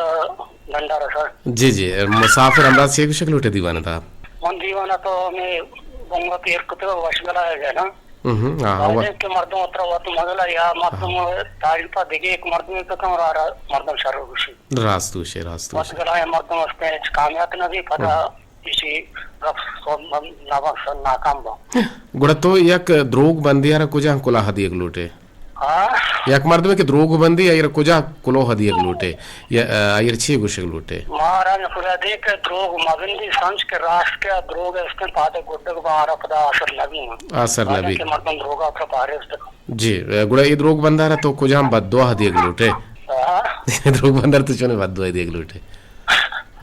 ڈنڈا رسا۔ جی، جی، مسافر ہمراہ چے گوشگ لوٹے دیوان تا؟ من دیوان تو میں بنگا پیر کتے وشگلا ہے نا۔ ہم، ہم، ہاں، باید وا- انت کہ مردم اترا وت مگلا یا مردم، ہاں، تعریف دگہ ایک مردم تو کم را، را مردم شر گوشی۔ راست گوشے، راست وت گوشے۔ گلا یا مردم اس پہ کامیاب نہ بھی پتہ، ہم۔ اسی گپ سو ناکام با۔ گڑا تو یک دروگ بندی را کجا کلاہ دیگ لوٹے؟ ہاں؟ یک مردمے کہ دروگ بندی، آئی را کجا کلوہ دیگ لوٹے؟ یا، ا، آئی را چی گوشگ لوٹے؟ مارا نہ خدا دے کہ دروگ مبندی سمجھ کہ راست کہ دروگ است پادے گڈگ با آرا پدا اثر نبی۔ اثر نبی۔ کہ مردم دروگا پر پارے است۔ جی، ا، گڑا اے دروگ بندارا تو کجام بددعا دیگ لوٹے؟ ہاں۔ دروگ بندار تو چونے بددعا دیگ لوٹے؟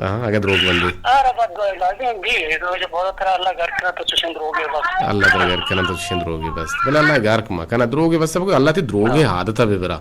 ہاں، اگہ دروگ بندی۔ آرا بددعا لازم بھی، روز بہت ترا اللہ گھر کرا تو چشن دروگے بس۔ اللہ ترا گھر کرا تو چشن دروگے بس۔ بلے اللہ گھر کما کنا دروگے بس، سب کو اللہ تی دروگے ہاں۔ عادت ہے ببرا۔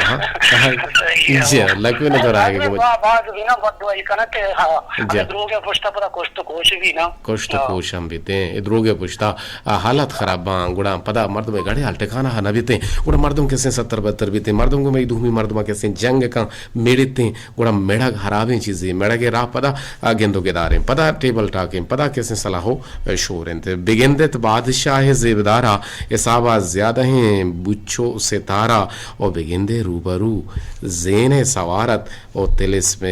ہاں۔ صحیح ہے۔ جی، اللہ کوئی نہ دور آگے کو۔ با-، باز بھی نا بددعائی کنا کہ ہاں، جی۔ اگہ دروگے پشتا پدا کشت و کوش بھی نا۔ کشت و ہاں۔ کوش ہم بیتیں۔ اے دروگے پشتا، آ، حالات خراب باں، گڑا پدا مردم گڑے حال ٹھکانہ نہ بیتیں۔ گڑا مردم کسیں ستر بتر بیتیں۔ مردم گوں مئی دومی مردم کسیں جنگ کن میڑتیں۔ گڑا مڑگ ہرابیں چیزے، مڑگ ء راہ پدا، آ، گند و گداریں، پدا ٹیبل ٹاکیں، پدا کسیں صلاح و شور انت۔ بگندت بادشاہ زیبدارا، حسابا زیادہیں بچو ستارا، و بگندے روبرو زین سوارت و تلسم،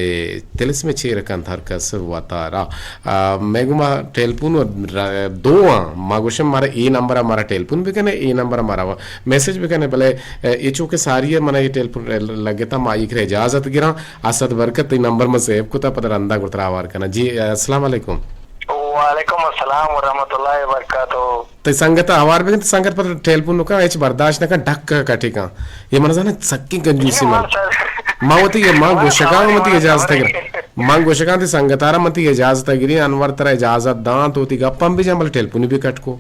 تلسم چیر کنت ہر کس وتارا۔ آ، مئے گوما ٹیلپون و ر-، دو آں، ما گوشم مارا اے نمبر ء مارا ٹیلپون بکنے، اے نمبر ء مارا میسج بکنے، بلے، ا، اے چونکہ ساری ء من ء اے ٹیلپون لگتا، ما ایکرے اجازت گراں۔ اسد برکت، تئی نمبر من سیو کتا، پدا رندا گڑا ترا ہوار کناں۔ جی، السلام علیکم۔ وعلیکم السلام ورحمۃ اللہ وبرکاتہ۔ تئی سنگت ء ہوار بکن، تئی سنگت پر ٹیلپون نہ کن، ہچ برداشت نہ کن، ڈک ء کٹی کن۔ اے من زاناں سکیں کنجوسی من۔ ما وتی، ما گوشگاں وتی اجازت گر۔ من گوشگاں تئی سنگتارا من تئی اجازت گری، انور ترا اجازت داں تو وتی گپاں بجن، بلے ٹیلپونی بھی کٹ کو۔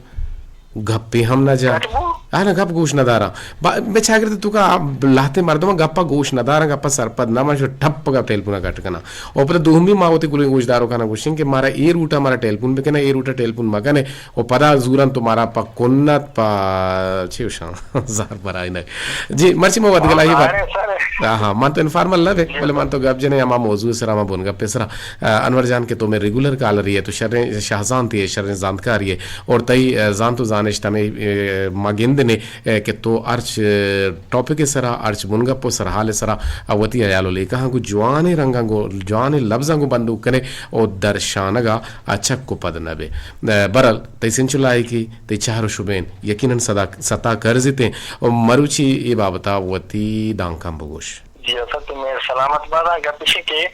گپے ہم نہ جا۔ کٹ بو؟ آ نہ گپ گوش نہ داراں۔ با-، بے چاگرد تو کا لہتے مردم گپا گوش نہ داراں، گپا سرپد نہ من شو ٹپ گپ ٹیلپونا کٹ کنا۔ او پدا دومی ما وتی کلیں گوش دارو کنا گوشیں کہ مارا اے روٹا مارا ٹیلپون بکنے، اے روٹا ٹیلپون مکنے۔ او پدا زورن تو مارا پا کنت پا چی وشاں زار برائنگ۔ جی، مرچی ما وت گلاہی بات۔ ہاں، ہاں، من تو انفارمل نہ بے، بلے من تو گپ جنے ہما موضوع سرا، ہما بن گپ سرا۔ آ، انور جان کہ تو میں ریگولر کالری ہے، تو شریں شاہزانتی ہے، شریں زانتکاری ہے۔ اور تئی، آ، زانت و زانشت ہمیں، آ، ما گندنے، آ، کہ تو ہرچ، آ، ٹاپک سرا، ہرچ بن گپ و سرحال سرا، آ، وتی حیال و لیکہاں گو جوانیں رنگاں گو، جوانیں لبزاں گو بندوک کنے او درشانگا آ چک و پد نہ بے۔ آ، برل، تئی سنچو لائکی، تئی چہر و شبین یقیناً سدا، ستا کرزیتیں و مروچی اے بابتا وتی دانکاں بگوش۔ جی، اسد تو مہر سلامت باداں۔ گپ ایشی کہ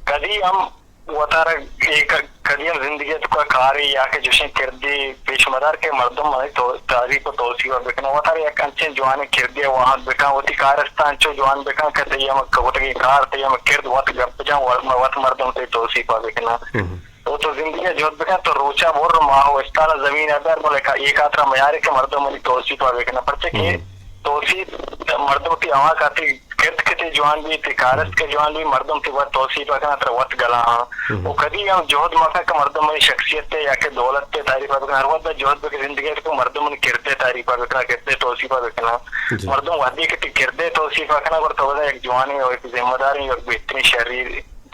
کدی ہم وتارا اے ک-، کدی ہم زندگی ء توکا کارے یا کہ چوشیں کردے پیش مدار کہ مردم منی تو-، تعریف و توصیف ء بکناں۔ وتارا یک انچیں جوانیں کردے ء واہگ بکن، وتی کارست ء انچو جوان بکن کہ تئی ہم کتگیں کار، تئی ہم کرد وت گپ جن، وت، وت مردم تئی توصیف ء بکناں۔ تو، تو زندگی ء جہد بکن، تو روچ ء بر، ماہ و استال ء زمین ء بر، بلے کا-، اے خاطر ء میارے کہ مردم منی توصیف ء بکناں۔ پرچہ کہ توصیف مردم وتی ہما کاتی کرد کہ تئی جوان بی، تئی کارست کہ جوان بی، مردم تئی وت توصیف ءَ کناں، ترا وت گلاہاں۔ و کدی ہم جہد مکن کہ مردم منی شخصیت ءِ یا کہ دولت ءِ تعریف ءَ بکن، ہر وقت جہد بکن زندگی ءَ کہ مردم منی کرد ءِ تعریف ءَ بکناں، کرد ءِ توصیف ءَ بکناں۔ مردم وہدے کہ تئی کرد ءِ توصیف ءَ کناں، گڑا تو بزاں یک جوانیں و یک ذمہ داریں و یک بہتریں شری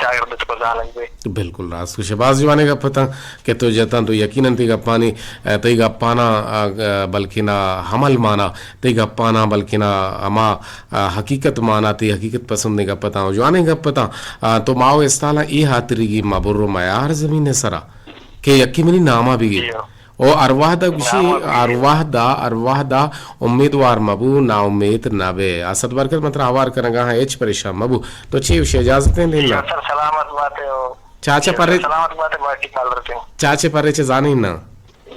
چاگرد ءَ تو زانگ بئے۔ بالکل راست گوشے، باز جوانیں گپ اتاں کہ تو جتاں، تو یقیناً تئی گپانی، ءَ، تئی گپاناں، ءَ، ءَ، بلکنا عمل مانا، تئی گپاناں بلکنا ہما، ءَ، حقیقت مانا، تئی حقیقت پسندیں گپ اتاں، جوانیں گپ اتاں۔ ءَ، تو ماہ و استالاں اے ہاتریگی مبر و میار زمین ءِ سرا کہ یکے منی ناما بگیت۔ او ہر وہدا گوشی، ہر وہدا، ہر وہدا امیدوار مبو، نا امید نبے۔ اسد برکت من ترا ہوار کنگا ہاں، ہچ پریشان مبو۔ تو چے گوشے، اجازت ایں دینا؟ سر سلامت باتے ہو۔ چاچا پرے، سلامت باتے، باقی کال رتے۔ چاچے پرے چے زانے نا؟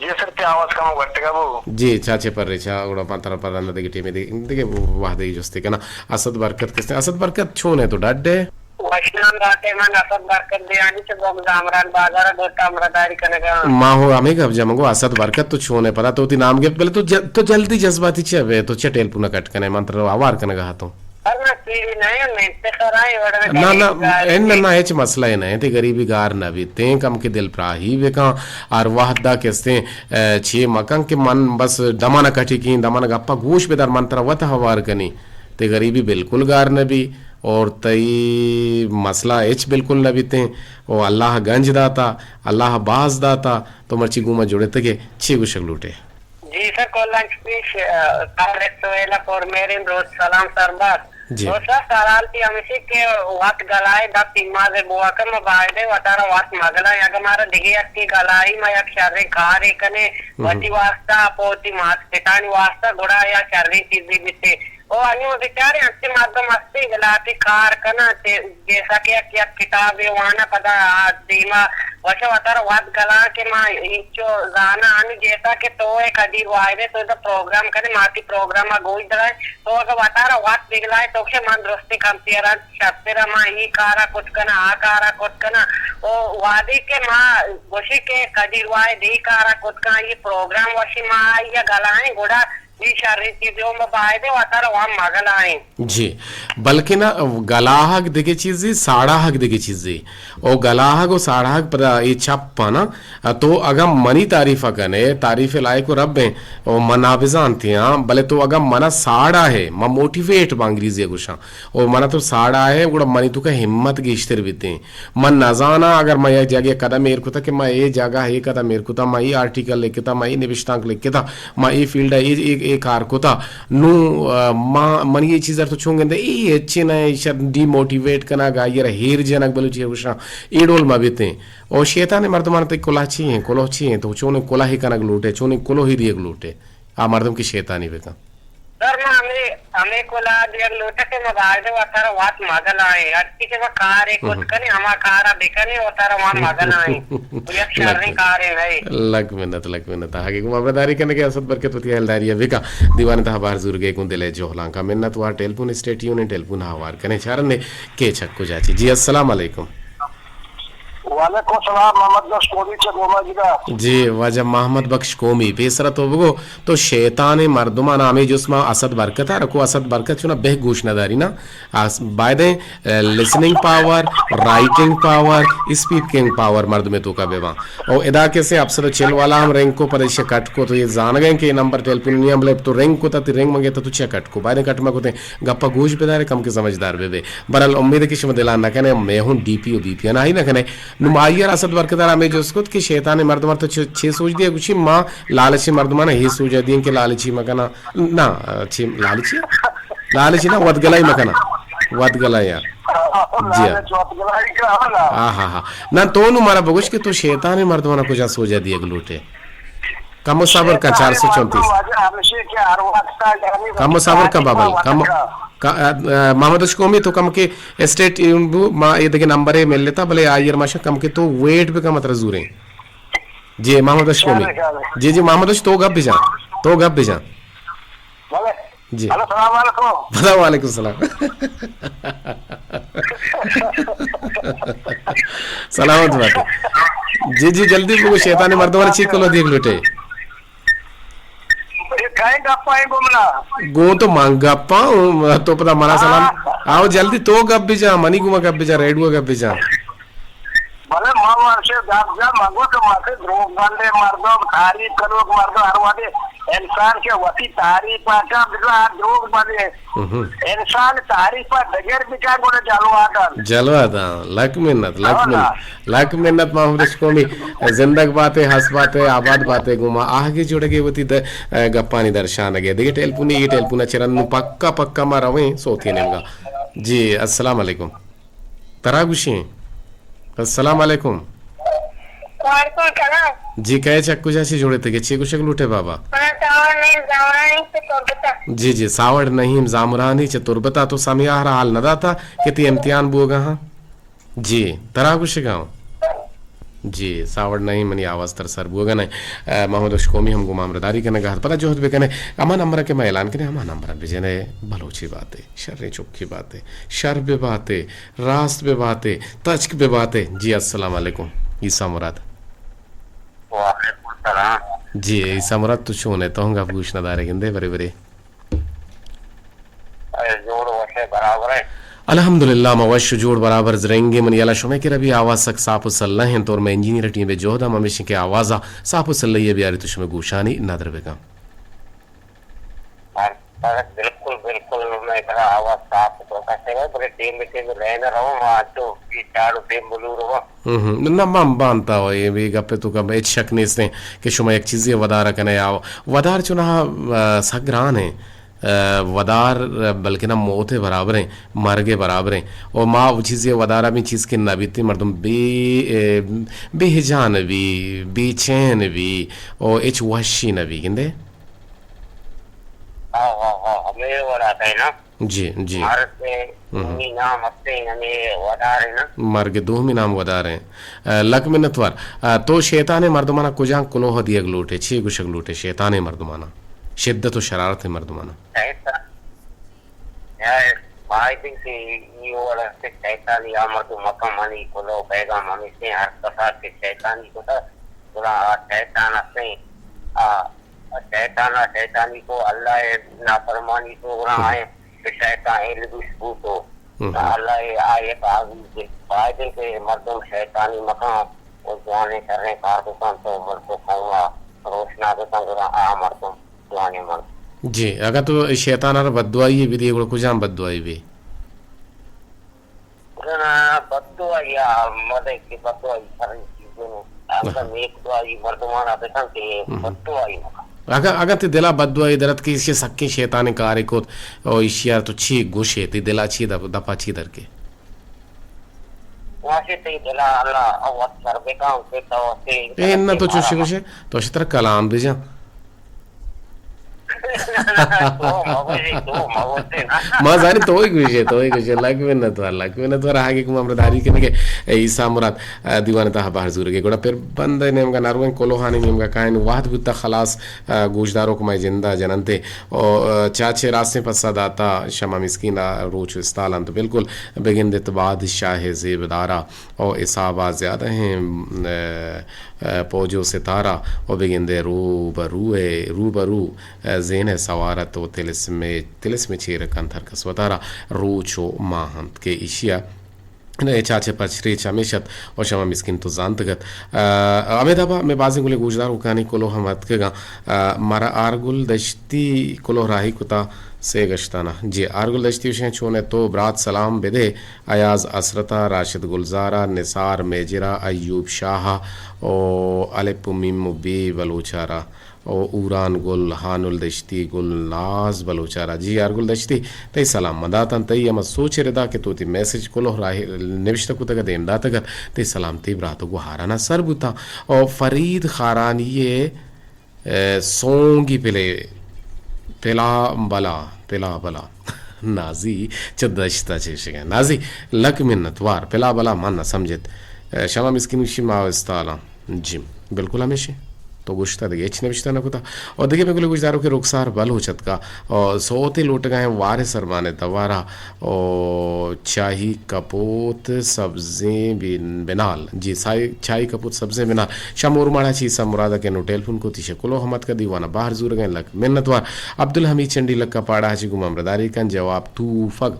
جی سر، تے آواز کم گٹگا بو۔ جی، چاچے پرے چا، گڑا من ترا پدا نہ دگہ ٹیمے دے، دگہ وہدے جستے کنا۔ اسد برکت کستے؟ اسد برکت چون ہے تو ڈڈ ہے؟ وشنام باتے، من اسد برکت دیانی چہ گوگ زامران بازار ءَ گوں تو ہمراہداری کنگا۔ ما ہو ہمے گپ جنگو، اسد برکت تو چون ئے؟ پدا تو وتی نام گپت، بلے تو ج-، تو جلدی جذباتی چہ بے، تو چہ ٹیلیفون ءَ کٹ کنے، من ترا ہوار کنگا ہتوں۔ ہر نہ ٹی وی نہ ہے، میں تے خرائے وڑ میں نہ، نہ، گریب گار ان نہ، نہ، ہچ مسئلہ ہی نہ ہے، تے گریبی گار نہ بیت، تے کم کے دل پراہی بکن، ہر وہدا کستیں، اے، چے مکن کہ من بس دمانا کٹی کیں، دمانا گپا گوش بدار، من ترا وت ہوار کنی، تے گریبی بالکل گار نہ بی۔ اور تئی مسئلہ ہچ بالکل نہ بیتیں۔ او اللہ گنج داتا، اللہ باز داتا، تو مرچی گوما جڑتگے، چی گوشگ لوٹے؟ جی سر، کلانچ پیش، ا، طارق سہیل پور مہرین روز سلام سرباز۔ جی۔ او سر، سوال تی ہمشی کہ وقت گلائے دپ ایماز بوا کن، ما بایدے وتارا وقت مگلائیں، اگہ مارا دگہ یکی گلائی ما یک شریں کارے کنے، ہم۔ وتی واسطہ، پہ وتی مات پتانی واسطہ، گڑا یا شریں چیزی بیتے۔ او انو بچارے انچیں مردم ہستے لہتے کار کناں، چہ جیسا کہ یک، یک کتابے واناں پدا آ دیما وش وتارا وت گلاں کہ ما اینچو زاناں۔ انو جیسا کہ تو اے قدیر واحد ئے، تو ادا پروگرام کنے، ما تی پروگرام ءَ گوش دارائے، تو اگہ وتارا وت بگلائے تو کہ من درستیں کمپیئر انت، شرتر ما ای کارا کت کناں، آ کارا کت کناں۔ او وہدے کہ ما گوشی کہ قدیر واحد ای کارا کت کن، ای پروگرام وشی ما آئی ءَ گلائیں، گڑا اے شریں چیزے، او ما بایدیں وتارا وام مگلائیں۔ جی، بلکن گلاہگ دگہ چیزے، ساڑاہگ دگہ چیزے۔ او گلاہگ و ساڑاہگ پدا اے چپ انا۔ تو اگاں منی تعریف ءَ کنے، تعریف لائق و رب ایں، او من نابزانتے آں، بلے تو اگاں منا ساڑا ہے، من موٹیویٹ باں انگریزی ءَ گوشاں، او منا تو ساڑا ہے، گڑا منی توکا ہمت گیشتر بیتیں۔ من نزاناں اگر من یک جاگہ قدم ایر کتا کہ من اے جاگہ اے قدم ایر کتا، من اے آرٹیکل لکھتا، من اے نبشتانک لکھتا، من اے فیلڈ ءَ اے، اے، اے کار کتا، نوں، آ، ما، منی اے چیز ءَ تو چون گندے، اے ہچی نہ، اے شر ڈی موٹیویٹ کنگ، آئی ءَ را ہیر جنگ، بلوچی ءَ گوشاں، اے ڈول مہ بیتیں۔ او شیطان مردمان تئی کلہ چی ہیں، کلوہ چی ہیں، تو چونیں کلہے کنگ لوٹے، چونیں کلوہے دیگ لوٹے، آ مردم کہ شیطانی بکن۔ سر، ما ہمے، ہمے کلا دیگ لوٹاں کہ ما بایدیں وتارا وت مگلائیں۔ ہرچی کہ ما کارے کت کنیں، ہما کارا بکنیں، وتارا وت مگلائیں۔ یک شریں کارے نہ۔ لک منت، لک منت۔ آگے گوں ہمراہداری کنگے اسد برکت وتی ہیلداری ءَ بکا۔ دیوان تہا بہر زورگے گوں دل ءِ جہلانکا منت وار۔ ٹیلیفون اسٹے ٹیون، ٹیلیفون ہوار کنیں۔ چارنے کے چک کجا چی۔ جی، السلام علیکم۔ وعلیکم السلام، محمد بخش قومی چہ گوماجگا۔ جی، واجہ محمد بخش قومی، پیسرا تو بگو، تو شیطان مردمان ہمے جسما اسد برکت ءَ رکو، اسد برکت چونا بہ گوش نداری نا۔ آس-، بایدیں، اے، لسننگ پاور، رائٹنگ پاور، اسپیکنگ پاور مردمے توکا بباں۔ او ادا کسے ہپت سد و چل والا ہم رنگ کو، پدا ایشی کٹ کو، تو اے زانگیں کہ اے نمبر ٹیلیفون نی ہم، بلے تو رنگ کو تا، تی رنگ منگے تا تو چیا کٹ کو؟ بایدیں کٹ مکتیں۔ گپا گوش بدارے، کم کہ سمجھدار بہ بے۔ برحال امید کہ شما دلا نہ کنے، مے ہوں ڈی پی و بی پی این آئی نہ کنے۔ نوں ما آئی ءَ را اسد برکت ءَ را ہمے جست کت کہ شیطان مردم ءَ تو چے، چے سوج دیگ گوشی؟ ما لالچی مردماں ہے سوج ءَ دیں کہ لالچی مکناں۔ نہ، چی لالچی؟ لالچی نہ، ودگلائی مکناں۔ ودگلائی ءَ۔ جی ہاں۔ لالچ ودگلائی کا ہے نا۔ ہاں، ہاں، ہاں۔ نہ، تو نوں مارا بگوش کہ تو شیطان مردماں کجا سوج ءَ دیگ لوٹے؟ کمو صبر کن، چار سو چونتیس۔ کمو صبر کن بابل، کمو، ک-، ا، ا، محمد اشکومی تو کم کے اسٹیٹ بو، ما اے دگہ نمبرے مل لیتا، بلے آئیر ماشا کم کے تو ویٹ بکن متر زوریں۔ جی، محمد اشکومی۔ جی، جی، محمد اش تو گپ بجا، تو گپ بجا۔ جی۔ ہلو، السلام علیکم۔ وعلیکم السلام۔ سلامت بات۔ جی، جی، جلدی بگو، شیطان مردمان چی کلو دیگ لوٹے۔ اے کئے گپا ایں گوں منا؟ گوں تو من گپاں، تو پدا منا سلام۔ ہاں۔ آؤ جلدی تو گپ بجا، منی گوما گپ بجا، ریڈیو گپ بجا۔ بلے ما ورشے گپ جا، مگو تو متے دروگ بندے مردم، تعریف کنوک مردم، ہر وہدے انسان کہ وتی تعریف ءَ کن، بزاں آ دروگ بندے۔ ہم۔ انسان تعریف ءَ دگر بکن، گڑا جلوہ دن۔ جلوہ دن۔ لک منت، لک منت۔ لک منت محمد اشکومی، زندگ باتے، ہس باتے، آباد باتے، گوما آہگے جوڑگے وتی د-، گپانی درشانگے۔ دگہ ٹیلپونے، اے ٹیلپونا چرند نوں پکا پکا ما رویں سوتی نیمگا۔ جی، السلام علیکم۔ ترا گوشیں۔ السلام علیکم۔ وعلیکم السلام۔ جی، کئے چہ کجا چی جوڑے تگے؟ چی گوشگ لوٹے بابا؟ من ساوڑ نعیم زامرانی چہ تربتا۔ جی، جی، ساوڑ نعیم زامرانی چہ تربتا۔ تو سمیاہرا حال نہ داتا کہ تی امتحان بوگا ہاں؟ جی، ترا گوشگا ہوں۔ جی، ساوڑ نعیم منی آواز تر سر بوگا نہ۔ اے، محمد اشکومی ہم گوں ما ہمراہداری کنگا ہر پدا جہد بکنے۔ ہما نمبر کہ ما اعلان کنے، ہما نمبر بجنے۔ بلوچی باتے، شریں چکی باتے، شر بہ باتے، راست بہ باتے، تچک بہ باتے۔ جی، السلام علیکم۔ عیسیٰ مراد۔ وعلیکم السلام۔ جی، عیسیٰ مراد، تو چون ئے؟ تو ہم گپ گوش نہ دارے گندے، برے برے۔ اے، جوڑ وش ئے، برابر ئے؟ الحمدللہ، ما وش جوڑ برابر زرنگے۔ من یلا شمے کہ ربی آواز سک صاف و سلہ ہیں، اور میں انجینئر ٹیم بے جہد ہم ہمیشہ کہ آوازا صاف و سلہ یہ بیاری تو شمے گوشانی ندر بکن۔ ہر طرف بالکل، بالکل، میں کرا آواز صاف تو کا سے، بڑے ٹیم بے ٹیم بے لین رہو، ما تو یہ چارو ٹیم بلو رہو۔ ہم، ہم۔ نہ، من بانتا ہو، یہ بھی گپے تو کا ہچ شک نیستیں کہ شما یک چیزی ودار کنے آو۔ ودار چونہا، آ، سک گران ہیں۔ آ، ودار، آ، بلکنا موت برابر ہیں، مرگ برابر ہیں۔ اور ما وہ چیزی ودارا بھی چیز کے نہ بیتی، مردم بے، اے، بے جان بھی، بے چین بھی، اور ہچ وشی نہ بھی، گندے؟ ہاں، ہاں، ہاں، ہمیں ورا ہے نا۔ جی، جی۔ مرگ ہم۔ دومی نام ہستے ہمیں ودار ہے نا۔ مرگ دومی نام ودار ہیں۔ آ، لک منتوار۔ آ، تو شیطان مردمانا کجان کلوہ دیگ لوٹے، چی گوشگ لوٹے شیطان مردمانا؟ شدت و شرارت مردمانا۔ شیطان، یا بایدیں کہ ای وڑ است شیطانی آ مردم مکن، منی کلوہ پیغام ہمیشیں ہر کسا کہ شیطانی کتا، گڑا آ شیطان ہستیں، آ شیطان ء شیطانی کو، اللہ ء نافرمانی کو، گڑا ہم۔ آئیں کہ شیطان ء لبش بوتو۔ ہم۔ اللہ ء آ یک آزی بایدیں کہ مردم شیطانی مکان و جوانیں شریں کار بکن تو ملک و قوم ء روشنا بکن، گڑا آ مردم جوانیں مرد۔ جی، اگاں تو شیطان ء را بددعائی بدے، گڑا کجام بددعائی بے؟ گڑا بددعائی ء مدے کہ بددعائی شریں چیزے نہ۔ اگاں ہاں۔ نیک دعائی مردمانا بکن کہ ہم۔ بددعائی مکن۔ اگاں، اگاں تی دلا بددعائی درت کہ ایشی سکیں شیطانیں کارے کت، او ایشی ء تو چی گوشے، تی دلا چی دپ-، دپا چی درکے؟ واشے تی دلا اللہ اوت سر بکن کہ تو تی اے نہ تو چوشی گوشے، تو شتر کلام بجن۔ تو مگوشی، تو مگوشی نا۔ ما زانی تو ہی گوشے، تو ہی گوشے۔ لک منت وار، لک منت وار۔ آگے کو ہمراہداری کنگے۔ اے عیسیٰ مراد، ا، دیوان تہا بہر زورگے۔ گڑا پر بند نیمگا نرویں، کلوہانی نیمگا کائن۔ وہد بوتا خلاص، ا، گوشداروک مئے جندا جننتے۔ او، ا، چاچے راستیں پسا داتا، شما مسکین ء روچ استال انت۔ بالکل بگندت بادشاہ زیبدارا۔ او حسابا زیادہ ہیں، ا، ا، پوج و ستارہ و بگندے رو بہ رو ء، رو بہ رو، ا، زین ء سوار ات و تلسم ء، تلسم ء چیر کنت ہر کس وتارا۔ روچ و ماہ انت کہ ایشی ء نہ چاچ ء پچ ریچ ہمیش ات و شما مسکین تو زانتگ ات۔ ا، ہمے دابا مئے بازیں گلیں گوشداروکانی کلوہ ہم اتکگاں۔ ا، مارا آرگل دشتی کلوہ راہی کتا سے گشتانا۔ جی، آرگل دشتی وشیں چون ء تو برات سلام بدے۔ ایاز حسرت ء، راشد گلزار ء، نثار میجر ء، ایوب شاہ ء، او الپ و میم و بے بلوچ ء را، او اوران گل، ہانل دشتی، گل ناز بلوچ ء را۔ جی آرگل دشتی، تئی سلام من داتاں، تئی ہما سوچ ء ردا کہ تو وتی میسج کلوہ راہ نوشتہ کتگ ء دیم داتگ ات، تئی سلام تئی برات و گوہاران ء سر بوتاں۔ او فرید خارانی ء اے، سونگی پلے، پلا بلا، پلا بلا۔ نازی چہ دشت ء چیشگ ء۔ نازی لک منت وار، پلا بلا من نہ سمجھت۔ اے، شما مسکین وشی ما استالاں۔ جی، بالکل ہمیشی۔ تو گوشتا دگہ ہچ نوشتہ نہ کتا۔ اور دگہ بگلے گوشدارو کہ رخسار بلوچ اتکا۔ اور سوتے لوٹگا ہیں وارے سرمانے دوارا۔ او چاہی کپوت سبزیں بن-، بنال۔ جی، سائی-، چاہی کپوت سبزیں بنال۔ شمور ماڑا چی سا مراد کہ نو ٹیلیفون کو تیشے کلو ہمت کا دیوانا باہر زورگیں لک منت وار۔ عبدالحمید چنڈی لکا پاڑا چی گم امرداری کن جواب توفگ۔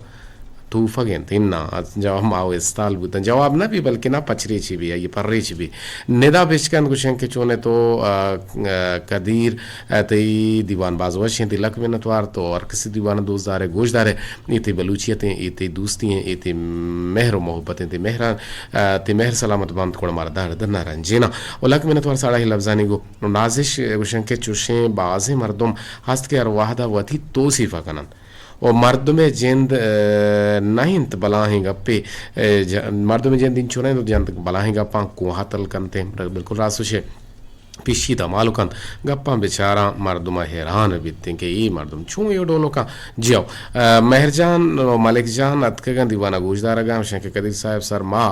توفگ انت، اناں، جواب ما و استال بوتن۔ جواب نہ بی، بلکہ نہ پچریچی بی، آئی پریچی بی۔ ندا بچکند گوشن کہ چونے تو، آ، آ، قدیر، آ، تئی دیوان باز وش انت، تئی لک منتوار، تو ہر کسی دیوان دوست دارے، گوش دارے، اے تئی بلوچیت ہیں، اے تئی دوستی ہیں، اے تئی مہر و محبت ہیں، تئی مہران، آ، تئی مہر سلامت بنت، کڑ مار درد نہ رنجینا۔ و لک منتوار ساڑا ہی لفظانی گو۔ نازش گوشن کہ چوشیں بازیں مردم ہست کہ ہر وہدا وتی توصیفہ کنن۔ و مردم جند، اه، نہ انت بلاہیں گپے، اه، ج-، مردم جند انچو نہ انت جند بلاہیں گپاں کوہا تل کنت۔ بالکل راست گوشے۔ پیشی دمال کنت۔ گپاں بچاراں مردم حیران بیت کہ اے مردم چون اے ڈولو کن۔ جیو، اه، مہر جان و ملک جان اتکگاں دیوانا گوش دارگاں، گوشن کہ قدیر صاحب سر ما،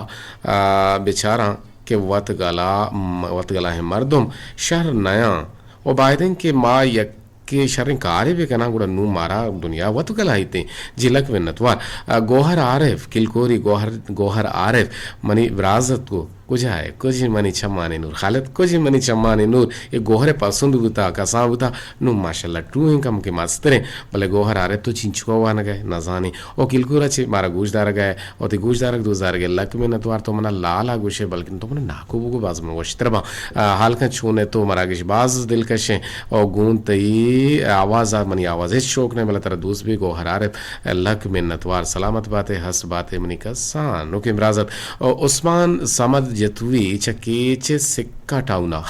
اه، بچاراں کہ وت گلا، م-، وت گلاہیں مردم شر نیاں و بایدیں کہ ما یک کہ شریں کارے بہ کناں، گڑا نوں مارا دنیا وت گلائیت۔ جی لک منتوار۔ آ، گوہر عارف، کلکوری گوہر، گوہر عارف، منی برازت کو، کجا ہے؟ کجی منی چمانی نور؟ خالد، کجی منی چمانی نور؟ اے گوہر پسند بوتا، کسان بوتا، نوں ماشاءاللہ ٹوہیں کم کہ مستریں، بلے گوہر عارف تو چینچکو وانگئے، نزانے۔ او کلکورا چے مارا گوش دارگئے، او تی گوش دارگ دوست دارگئے، لک منتوار تو منا لالا گوشے، بلکن تو منا ناکو بگو، باز من وشتر باں۔ آ، حال کن چون ئے تو مراگش باز دلکش ایں۔ او گون تئی آواز ءَ منی آواز ہچ شوک نہ، بلے ترا دوست بی گوہر عارف، لک منتوار، سلامت باتے، ہست باتے منی کسانکیں برازت۔ او عثمان صمد جتوئی چہ کیچ سکہ ٹاؤنا۔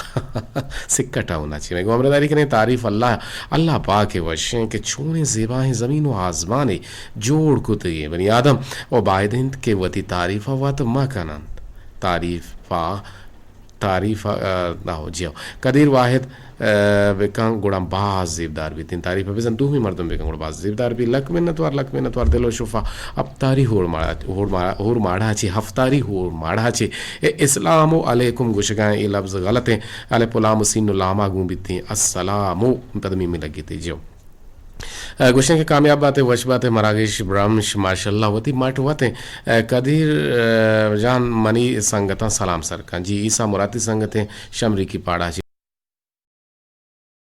سکہ ٹاؤنا چی مئے گوں ہمراہداری کنیں، تعریف اللہ، اللہ پاک ءِ وشیں کہ چونیں زیبائیں زمین و آزمانے جوڑ کتگیں بنی آدم و باید انت کہ وتی تعریف ءَ وت مہ کننت۔ تعریف ءَ تعریف، آ، آہو، جی ہو۔ قدیر واحد، آ، بکن گڑا باز زیبدار بیت۔ تعریف بزن دومی مردم بکن گڑا باز زیبدار بیت۔ لک منتوار، لک منتوار دل و شفا۔ ہفتاری ہور ماڑا، ہور ماڑا، ہور ماڑا چی، ہفتاری ہور ماڑا چی۔ اے اسلام و علیکم گوشگائیں، اے لفظ غلط ہیں۔ الف و لام و سین و لاما گون بیتیں۔ السلام و پد میمی لگیتے، جی ہو۔ آ، گوشن کہ کامیاب باتے، وش باتے، مراگش برمش، ماشاءاللہ، وتی مٹ وت ہیں۔ آ، قدیر، آ، جان منی سنگتاں سلام سر کن۔ جی، عیسیٰ مراتی سنگت ہیں، شمری کی پاڑا چی۔